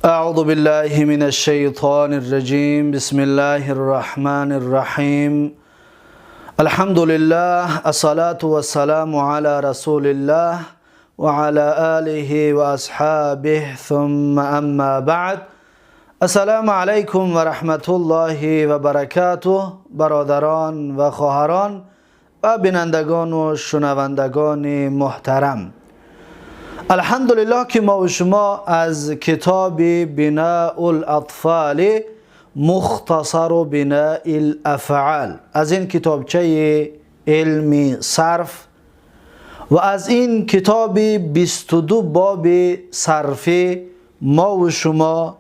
أعوذ بالله من الشيطان الرجيم. بسم الله الرحمن الرحيم. الحمد لله، الصلاة والسلام على رسول الله وعلى آله وأصحابه، ثم أما بعد. السلام عليكم ورحمة الله وبركاته. برادران و خواهران و بینندگان و شنوندگان محترم، الحمدلله که ما و شما از کتاب بناء الاطفال مختصر بناء الافعال، از این کتابچه علمی صرف و از این کتاب 22 باب صرفی، ما و شما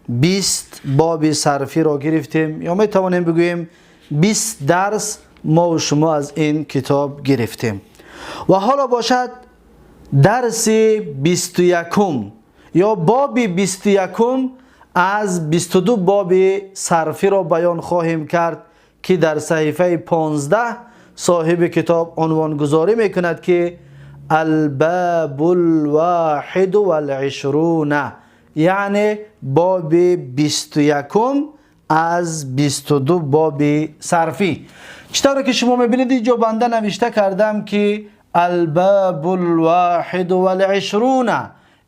20 باب صرفی را گرفتیم یا می توانیم بگوییم 20 درس ما و شما از این کتاب گرفتیم و حالا باشد درس 21 یا باب 21 از 22 باب صرفی را بیان خواهیم کرد که در صحیفه 15 صاحب کتاب عنوان گذاری میکند که الباب الواحد والعشرون، یعنی باب 21 از 22 باب صرفی. چطور که شما میبینید، اینجا بنده نوشته کردم که الباب الواحد والعشرون،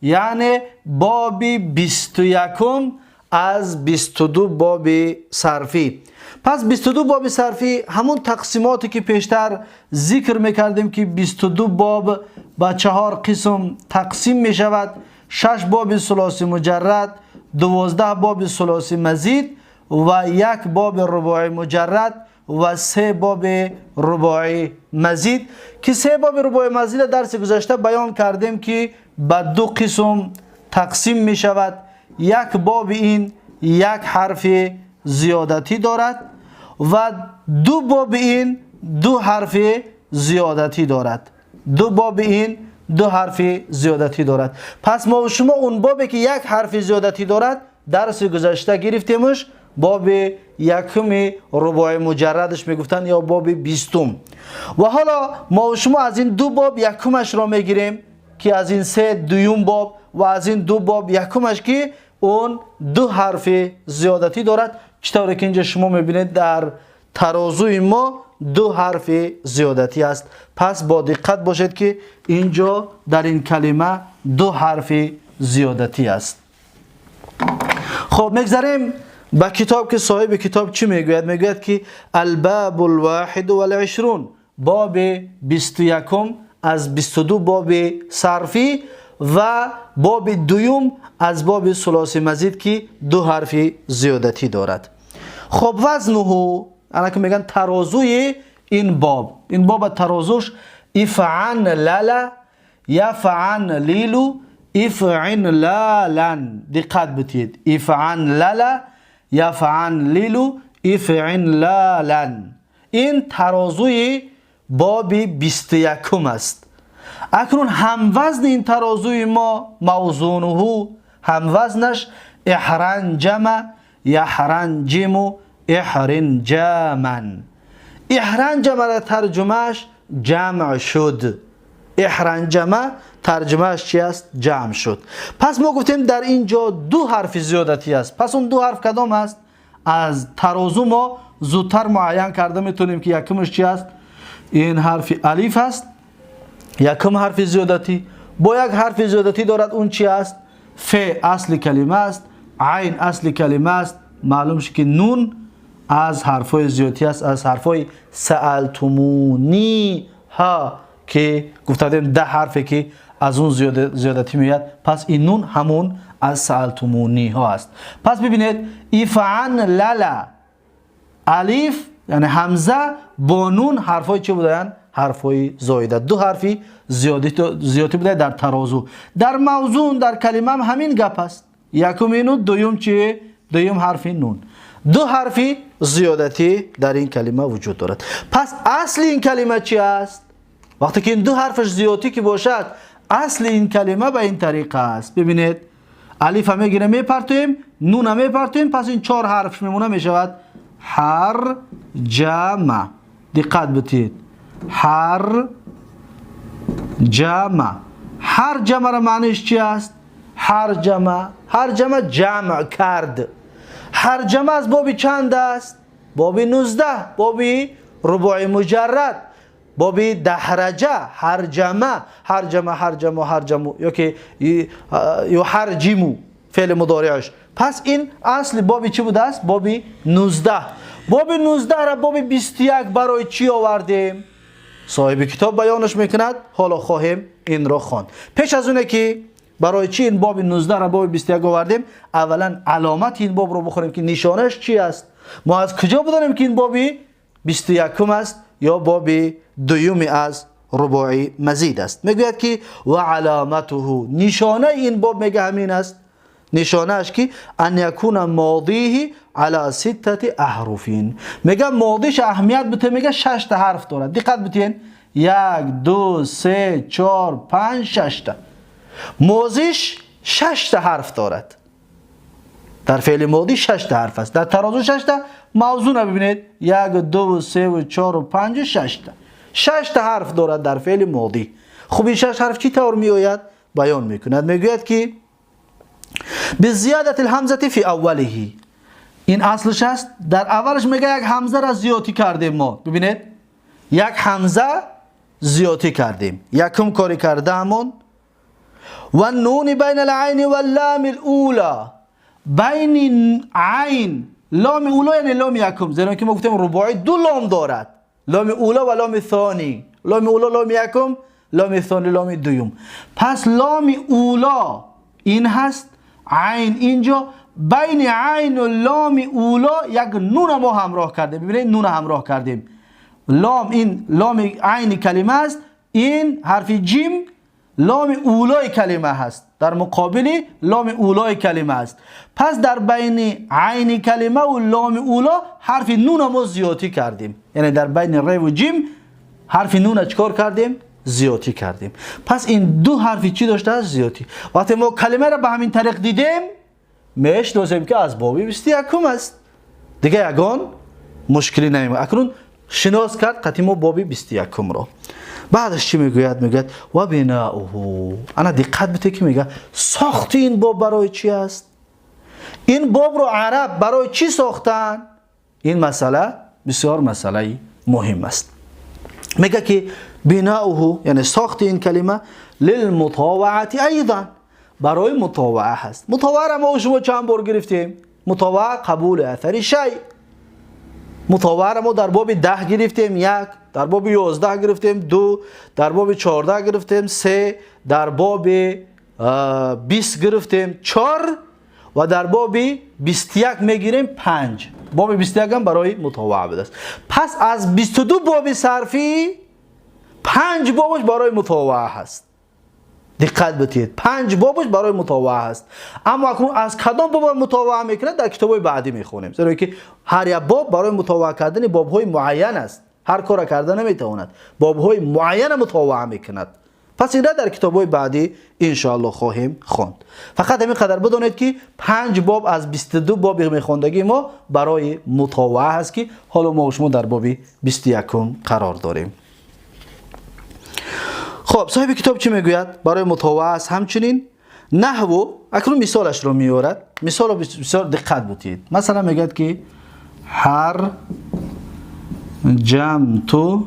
یعنی باب 21 از 22 باب صرفی. پس 22 باب صرفی، همون تقسیماتی که پیشتر ذکر میکردیم که 22 باب با چهار قسم تقسیم میشود: شش باب ثلاثی مجرد، 12 باب ثلاثی مزید و یک باب رباعی مجرد و سه باب رباعی مزید، که سه باب رباعی مزید درس گذشته بیان کردیم که به دو قسم تقسیم می شود. یک باب این یک حرف زیادتی دارد و دو باب این دو حرف زیادتی دارد. دو باب این دو حرف زیادتی دارد. پس ما و شما اون بابی که یک حرف زیادتی دارد درس گذشته گرفتیمش، باب یکم رباعی مجردش میگفتن یا باب 20. و حالا ما و شما از این دو باب یکمش را میگیریم که از این سه دویم باب و از این دو باب یکمش که اون دو حرف زیادتی دارد. چطوری که اینجا شما میبینید، در ترازوی ما دو حرف زیادتی است. پس با دقت باشید که اینجا در این کلمه دو حرف زیادتی است. خب، میگذریم به کتاب که صاحب کتاب چی میگوید. میگوید که الباب الواحد والعشرون، باب 21 از 22 باب صرفی و باب دوم از باب ثلاثی مزید که دو حرف زیادتی دارد. خب، وزنه، الان که میگن ترازوی این باب، این باب ترازوش افعنلل یفعنلل افعنلالا. دقت بتید: افعنلل یفعنلل افعنلالا. این ترازوی باب 21 است. اکنون هموزن این ترازوی ما، موزونه، هموزنش احرنجم یحرنجم احرنجاما. احرنجم را ترجمهش جمع شد. احرنجمه ترجمهش چی است؟ جمع شد. پس ما گفتیم در اینجا دو حرف زیادتی است. پس اون دو حرف کدام است؟ از ترازو ما زودتر معین کرده میتونیم که یکمش چی است؟ این حرف الف است، یکم حرف زیادتی. با یک حرف زیادتی دارد، اون چی است؟ ف اصل کلمه است، عین اصل کلمه است. معلوم شد که نون از حرفای زیادتی است، از حرفای سألتمونی ها که گفتیم 10 حرفی که از اون زیادتی میاد. پس این نون همون از سألتمونی ها است. پس ببینید، افعنلل، الف یعنی همزه با نون حرفای چه بودن؟ حرفای زایده. دو حرفی زیادی بوده در ترازو. در موزون، در کلمه هم همین گپ است. یکم اینو، دویم چی؟ دویم حرفی نون. دو حرفی زیادتی در این کلمه وجود دارد. پس اصل این کلمه چی است؟ وقتی که این دو حرفش زیادی که باشد، اصل این کلمه به این طریقه است. ببینید، الف میگیره میپرتویم، نون میپرتویم، پس این چهار حرف میمونه، میشود حر جمع. دقت بتید: حر جمع. حر جمع را معنیش چی است؟ ҳарҷама. Ҳарҷама ҷамъ кард. Ҳарҷама аз боби чанд аст? Боби 19, боби рубои муҷаррад, боби даҳраҷа. Ҳарҷама, ҳарҷама, ҳарҷаму, ҳарҷаму ё ки юҳарҷиму феъли мудориаш. Пас ин асли боби чӣ будааст? Боби 19. Боби 19 ра боби 21 барои чӣ овардем? Соҳиби китоб баёнаш мекунад. Ҳоло хоҳем инро хонд. Пеш аз оне ки барои чӣ ин боби 19 ра боби 21 овардем, аввалан аломати ин бобро бихонем, ки нишонааш чӣ аст. Мо аз куҷо бидонем, ки ин боби 21 аст ё боби дуюми аз рубои мазид аст? Мегӯяд, ки ва аломатуҳу, нишонаи ин боб, мега, ҳамин аст нишонааш, ки ан якуна модиҳи ала ситтати аҳруфин. Мега, модиш аҳамият бите, мега, шашта ҳарф дорад. Диққат битен: як, ду, се, чор, панҷ, шашта. Мозиш шашта ҳарф дорад. Дар феъли модӣ шашта ҳарф аст, дар тарозу шашта мавзуна бибинед: як, ду, севу, чору, панҷу, шашта. Шашта ҳарф дорад дар феъли модӣ. Хуб, ин шаш ҳарф чӣ тавр меояд, баён мекунад. Мегӯяд, ки бизиядати лҳамзати фи аввалиҳи, ин аслш аст. Дар аввалаш, мега, як ҳамзаро зиёдтӣ кардем мо. Бибинед, як ҳамза зиёдтӣ кардем, якум кори кардаамон. Ва нуни байна лайни ва лами лула, байни айн, ломи ула, яъне ломи якум, зеро ки мо гуфтем, рубоӣ ду лом дорад: ломи ула ва ломи сони. Ломи ула ломи якум, ломи сони ломи дуюм. Пас ломи ула ин ҳаст, айн. Инҷо байни айну ломи ула як нуна мо ҳамроҳ кардем. Бибинед, нуна ҳамроҳ кардем. Лом, ин ломи айни калима аст, ин ҳарфи ҷим ломи улои калима ҳаст, дар муқобили ломи улои калима аст. Пас дар байни айни калимаву ломи ула ҳарфи нуна мо зиёдтӣ кардем, яъне дар байни реву ҷим ҳарфи нуна чӣ кор кардем? Зиёдтӣ кардем. Пас ин ду ҳарфи чӣ доштааст? Зиёдтӣ. Вақте мо калимаро ба ҳамин тариқ дидем, мешиносем, ки аз боби 21-ум аст. Дига ягон мушкилӣ намемонад. Акнун шинос кард қати мо боби 21-умро. Баъдаш чӣ мегӯяд? Мегӯяд: ва биноуҳу. Ана, диққат бите, ки мега, сохти ин боб барои чӣ аст? Ин бобро араб барои чӣ сохтанд? Ин масъала бисёр масъалаи муҳим аст. Мега, ки биноуҳу, яъне сохти ин калима, лилмутоваати айдан, барои мутоваа ҳаст. Мутоваара мо шумо чанд бор гирифтем? Мутоваа, қабули асари шай. Мутоваара мо дар боби 10 гирифтем як, дар боби 11 гирифтем ду, дар боби 14 гирифтем се, дар боби 20 гирифтем чор ва дар боби 21 мегирем панҷ. Боби 21-ам барои мутоваа будааст. Пас аз 22 боби сарфӣ панҷ бобаш барои мутоваа ҳаст. Диққат битиҳед, панҷ бобаш барои мутоваа ҳаст. Аммо акнун аз кадом боб мутоваа мекунад, дар китобҳои баъдӣ мехонем, зеро ки ҳар як боб барои мутоваа кардани бобҳои муайян аст. Ҳар кора карда наметавонад, бобҳои муайяна мутоваа мекунад. Пас инра дар китобҳои баъдӣ, иншоалло, хоҳем хонд. Фақат ҳамин қадар бидонед, ки панҷ боб аз 22 боби мехондагии мо барои мутоваа ҳаст, ки ҳоло мо шумо дар боби 21-ум қарор дорем. Хоб, соҳиби китоб чӣ мегӯяд? Барои мутоваа аст ҳамчунин. Наҳву, акнун мисолашро меорад. Мисолро бисёр диққат бутиҳед. Масалан, мегӯяд, ки ҳар ҷамту,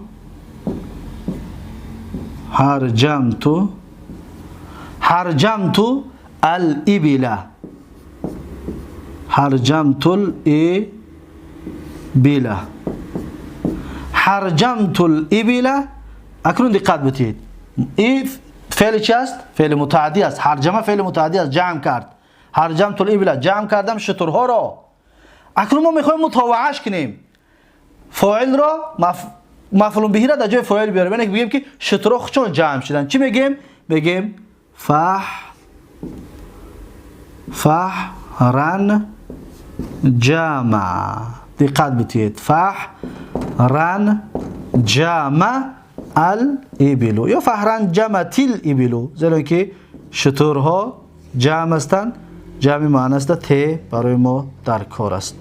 ҳарҷамту, ҳарҷамту алибила, ҳарҷамту либила, ҳарҷамту либила. Акнун диққат бутиҳед, и феъли чи аст? Феъли мутааддӣ аст. Ҳарҷама феъли мутааддӣ аст, ҷамъ кард. Ҳарҷамту либила, ҷамъ кардам шутурҳоро. Акнун мо мехоҳем мутовааш кунем, фоилро, мафъулун биҳира дар ҷои фоил биёрем, яъне бигем, ки шутурҳо худшон ҷамъ шуданд. Чӣ мегем? Мегем фаҳран ҷама. Диққат битиҳед: фаҳран ҷама ал ибилу ё фаҳран ҷаматил ибилу, зеро ки шутурҳо ҷамъ ҳастанд, ҷамъи муаннаста те барои мо дар кор аст.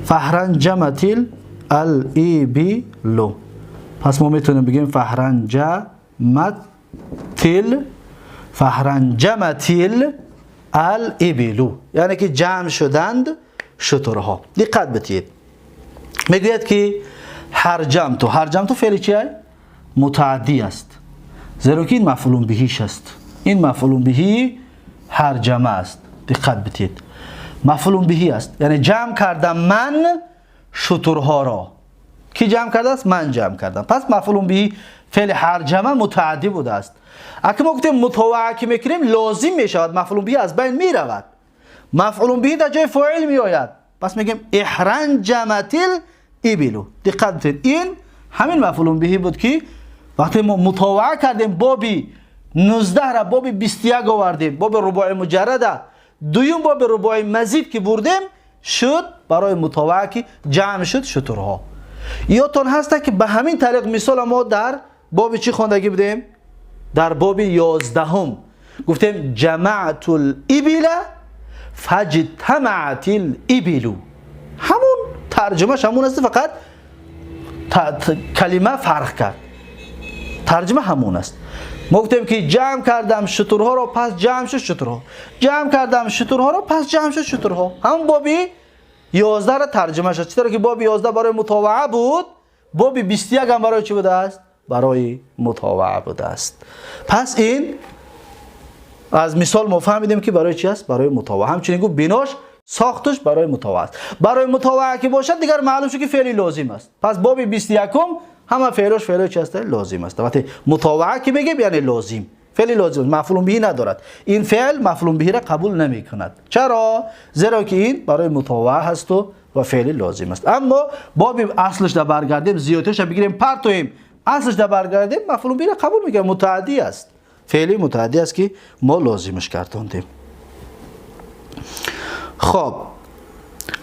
Фаҳран ҷаматил ал ибилу. Пас мо метавонем бигӯем фаҳран ҷаматил, фаҳран ҷаматил. الابل، یعنی که جمع شدند شترها. دقت بدید، میگوید که هرجمتو، هرجمتو فعل چیه؟ متعدی است، زیرا که این مفعول بهیش است، این مفعول بهی هرجمه است. دقت بدید، مفعول بهی است، یعنی جمع کردم من شترها را. کی جمع کرده است؟ من جمع کردم. پس مفعول بهی فعل هرجمه متعدی بوده است. اگه ما گفتیم متوعه که میکنیم لازم میشود، مفعول به از بین میرود، مفعول به در جای فاعل میآید. پس میگیم احرنجمت الابل. دقت بدید، این همین مفعول به بود که وقتی ما متوعه کردیم بابی 19 را باب 21 آوردیم، باب رباعی مجرده، دویم باب رباعی مزید که بردیم شد برای متوعه که جمع شد شترها. یادتان هست که به همین طریق مثال ما در باب چی خواندگی بودیم؟ در باب 11 گفتیم جمعت الابل فاجتمعت الابل. همون ترجمهش همون است، فقط کلمه فرق کرد، ترجمه همون است. ما گفتیم که جمع کردم شترها را پس جمع شد شترها، جمع کردم شترها را پس جمع شد شترها. همون باب 11 را ترجمه شد. چطور که باب 11 برای متابعه بود، باب 21 هم برای چی بوده است؟ برای متابعه بوده است. پس این از مثال ما فهمیدیم که برای چی است؟ برای متابعه. همچنین گفت بناش ساختش برای متابعه است. برای متابعه که باشد دیگر معلوم شد که فعلی لازم است. پس باب 21 همه فعلش فعل چی است؟ لازم است. وقتی متابعه که بگیم یعنی لازم، فعل لازم، مفعول به ندارد. این فعل مفعول به را قبول نمی کند. چرا؟ زیرا که این برای متابعه هست و فعل لازم است. اما باب اصلش در برگردیم، زیادش بگیریم پرتویم، اصلش در برگردیم مفعول به را قبول میکنه، متعدی است، فعلی متعدی است که ما لازمش کردیم. خب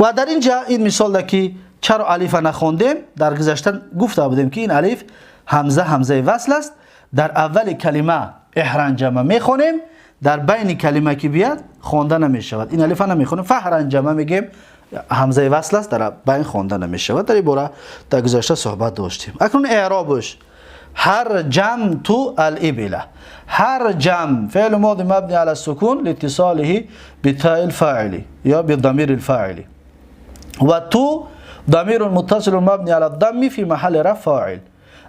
و در اینجا این مثال ده که چرا الف نخوندیم، در گذشته گفته بودیم که این الف همزه همزه وصل است، در اول کلمه احرنجمه میخونیم، در بین کلمه که بیاد خوانده نمیشود، این الف نمیخونیم، فهرنجمه میگیم، همزه وصل است، در بین خوانده نمیشود. در این باره در گذشته صحبت داشتیم. اکنون اعرابش هر جمع تو الابله، هر جمع فعل ماضی مبنی على السكون لاتصاله بتاء الفاعل یا بضمیر الفاعل، و تو ضمير متصل مبني على الضم في محل رفع فاعل،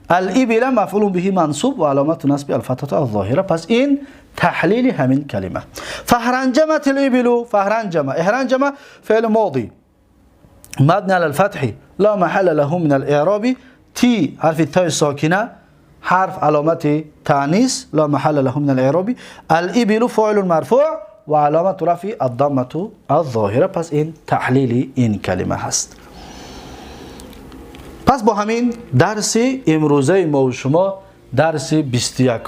الابل مفعول به منصوب و علامت نصب الفتحة الظاهرة. پس این تحلیل همین کلمه. فهرنجمت الابل، فهرنجمه، اهرنجمه فعل ماضي مبني على الفتح لا محل له من الاعراب، تي حرف التاء الساكنة حرف علامة تانيث لا محل له من الاعراب، الابل فاعل مرفوع و علامة رفع الضمة الظاهرة. پس این تحلیل این کلمه هست. پس با همین درس امروزه ما و شما درس 21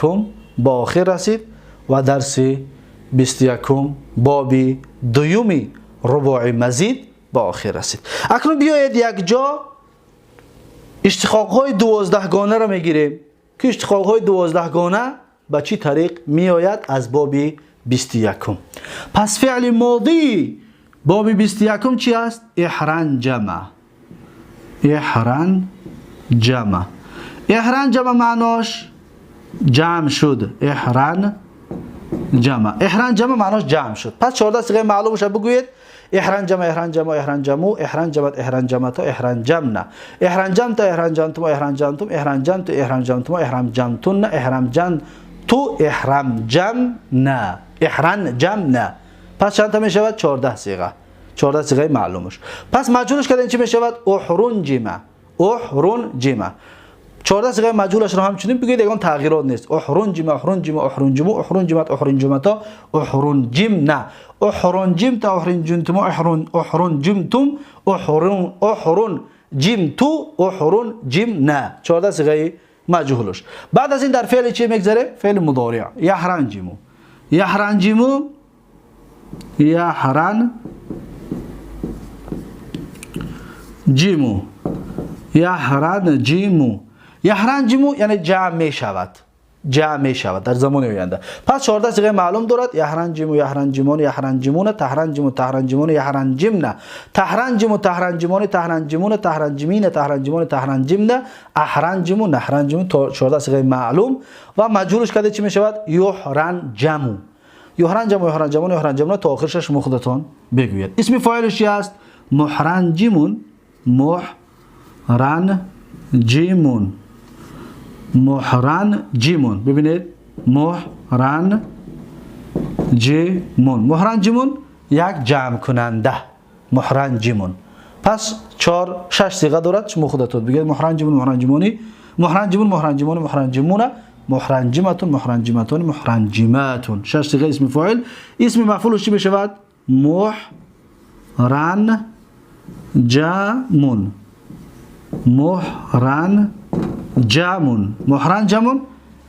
با آخر رسید و درس 21 باب دویومی رباع مزید با آخر رسید. اکنون بیایید یک جا اشتقاق های 12 گانه را میگیریم که اشتقاق های 12 گانه به چی طریق میآید از باب 21. پس فعل ماضی باب 21 چی است؟ احرنجمه. احرنجمه، احرنجمه معناش جمع شد. احرنجمه، احرنجمه معناش جمع شد. پس 14 صیغه معلومش بگویید: احرنجمه، احرنجمه، احرنجمو، احرنجمت، احرنجمتا، احرنجمنا، احرنجمت، احرنجمتم، احرنجمتم، احرنجمت، احرنجمتم، احرنجمتن، احرنجمتو، احرنجمنا، احرنجمنا. پس چند تا میشود؟ 14 صیغه، 14 صیغه معلومش. پس مجهولش کردن چی میشود؟ احرنجمه، احرنجمه. 14 صیغه مجهولش رو همچنین بگید، یگان تغییرات نیست. احرنجمه، احرنجمه، احرنجمو، احرنجمت، احرنجمتا، احرنجمنا، احرنجمت، احرنجمتم، احرنجمتم، احرنجمتو، احرنجمنا. 14 صیغه مجهولش. بعد از این در فعل چی میگذره؟ فعل مضارع. یحرنجمو، یحرنجمو، یحرن جیمو، یحرنجمو، یحرنجمو یعنی جمع می شود، جمع می شود در زمان آینده. پس 14 صیغه معلوم دارد: یحرنجمو، یحرنجمون، یحرنجمون، تحرنجمو، تحرنجمون، یحرنجمنا، تحرنجمو، تحرنجمون، تحرنجمون، تحرنجمین، تحرنجمون، تحرنجمنا، احرنجمو، نحرنجمو. 14 صیغه معلوم. و مجهولش کده چی می شود؟ یحرنجمو. یحرنجم و یحرنجمون یحرنجمون تا آخرش شما خودتان بگویید. اسم فاعلش چی است؟ محرنجمون. محرنجمون. محرنجمون. ببینید محرنجمون. محرنجمون یک جمع کننده. محرنجمون. پس 4 6 صیغه دارد. شما خودتون بگید محرنجمون، محرنجمونی، محرنجمون، محرنجمون، محرنجمون، محرنجمتون، محرنجمتون، محرنجماتون. 6 صیغه اسم فاعل. اسم مفعولش چی بشود؟ محرنجمون. محرنجمون. محرنجمون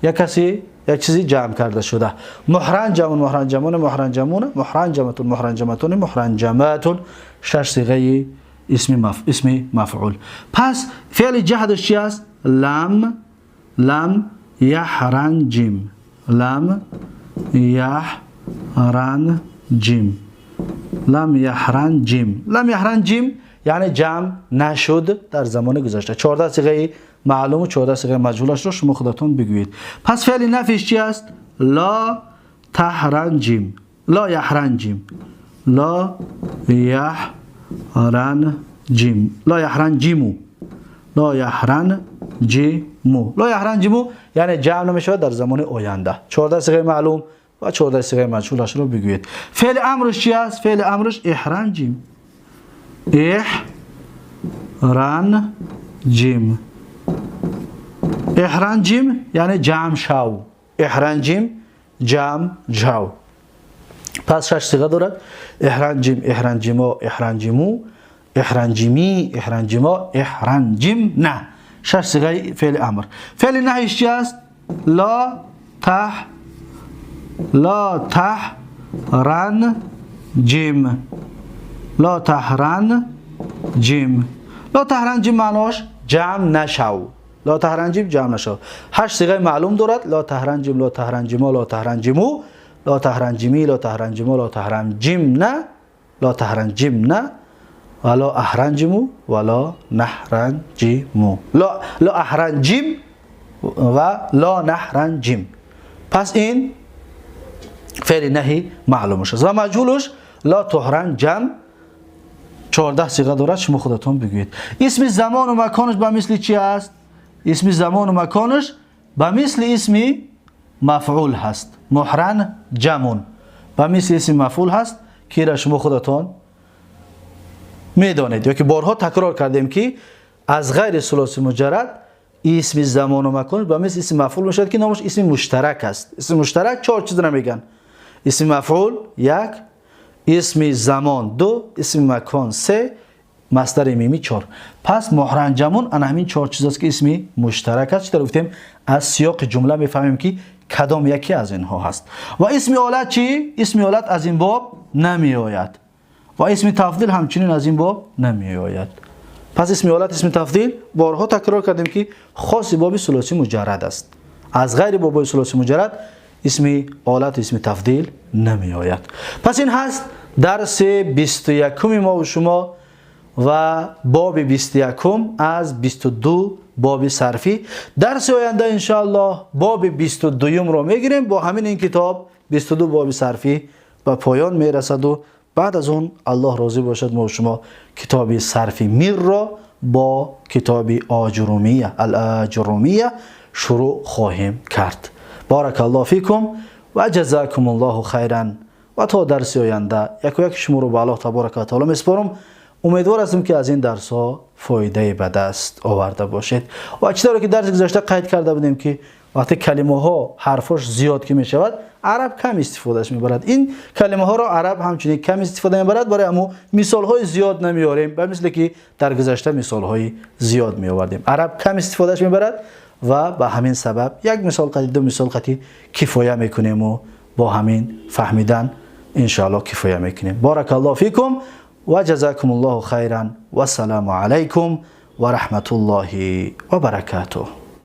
یک کسی یک چیزی جمع کرده شده. محرنجمون، محرنجمون، محرنجمون، محرنجمتون، محرنجمتون، محرنجماتون. 6 صیغه اسم مفعول. پس فعل جهدش چی است؟ لم، لم یحرنجم. لم یحرنجم. لم یحرنجم. لم یحرنجم یعنی جمع نشد در زمان گذشته. 14 صیغه معلوم و 14 صیغه مجهولش رو شما خودتون بگویید. پس فعل نفیش چی است؟ لا تحرنجم. لا یحرنجم. لا یحرنجم. لا یحرنجمو. لا یحرنجمو. لا یحرنجمو یعنی جمع نمیشود در زمان آینده. 14 صیغه معلوم و 14 صیغه مجهولش رو بگویید. فعل امرش چی است؟ فعل امرش احرنجم. احرنجم. احرنجم یعنی جمع شو. احرنجم جمع شو. پس 6 صیغه دارد. احرنجم، احرنجما، احرنجمو، احرنجمی، احرنجما، احرنجم نه. 6 صیغه فعل امر. فعل نهیش چی است؟ لا تح، لا تحرنجم. لا تحرنجم. لا تحرنجم معناش جمع نشو. لا تحرنجم جمع نشو. 8 صیغه معلوم دارد. لا تحرنجم، لا تحرنجما، لا تحرنجمو، لا تحرنجمی، لا تحرنجما، لا تحرنجم نه، لا تحرنجم نه، ولا احرنجمو، ولا نحرنجمو. لا لا احرنجم و لا نحرنجم. پس این فعل نهی معلومش است و مجهولش لا تحرنجم. 14 صیغه دارد. شما خودتون بگویید. اسم زمان و مکانش به مثل چی است؟ اسم زمان و مکانش به مثل اسم مفعول هست. محرنجمون به مثل اسم مفعول هست که را شما خودتون میدانید، یا که بارها تکرار کردیم که از غیر ثلاثی مجرد اسم زمان و مکان به مثل اسم مفعول میشد که نامش اسم مشترک است. اسم مشترک 4 چیز را میگن: اسم مفعول 1، اسم زمان 2، اسم مکان 3، مصدر میمی 4. پس محرنجمون ان همین 4 چیز است که اسم مشترک است. چطور گفتیم از سیاق جمله میفهمیم که کدام یکی از اینها هست. و اسم آلت چی؟ اسم آلت از این باب نمی آید و اسم تفضیل همچنین از این باب نمی آید. پس اسم آلت، اسم تفضیل بارها تکرار کردیم که خاص باب ثلاثی مجرد است. از غیر باب ثلاثی مجرد اسم آلت، اسم تفضیل نمی آید. پس این هست درس 21 ما و شما و باب 21 از 22 باب صرفی. درس آینده انشاءالله باب 22 رو میگیریم. با همین این کتاب 22 باب صرفی به پایان میرسد و بعد از اون الله راضی باشد ما و شما کتاب صرفی میر را با کتاب آجرومیه، الاجرومیه شروع خواهیم کرد. بارک الله فیکم و جزاکم الله خیرا. و تا درس آینده یک و یک شما رو به الله تبارک و تعالی میسپارم. امیدوار هستم که از این درس ها فایده به دست آورده باشید. و چطور که درس گذشته قید کرده بودیم که وقتی کلمه ها حرفاش زیاد که می شود عرب کم استفادهش میبرد. این کلمه ها را عرب همچنین کم استفاده میبرد. برای امو مثال های زیاد نمیاریم، به مثل که در گذشته مثال های زیاد می آوردیم. عرب کم استفادهش میبرد و به همین سبب یک مثال قطعی، 2 مثال قطعی کفایه میکنیم و با همین فهمیدن انشاءالله کفایه میکنیم. بارک الله فیکم و جزاکم الله خیرا و السلام علیکم و رحمت الله و برکاته.